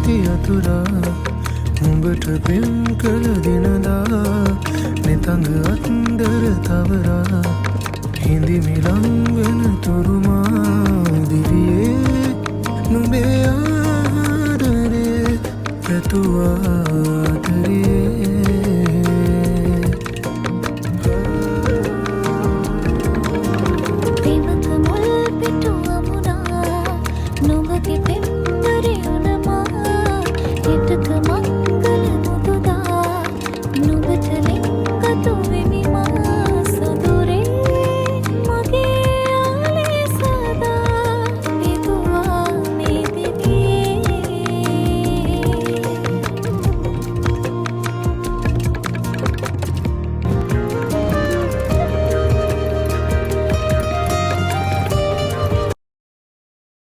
ඇති අතුරා. නුඹට පෙම් කළ දිනදා නිතඟ අත්දර තවරා හිඳිමි ලං වෙන තුරුමා.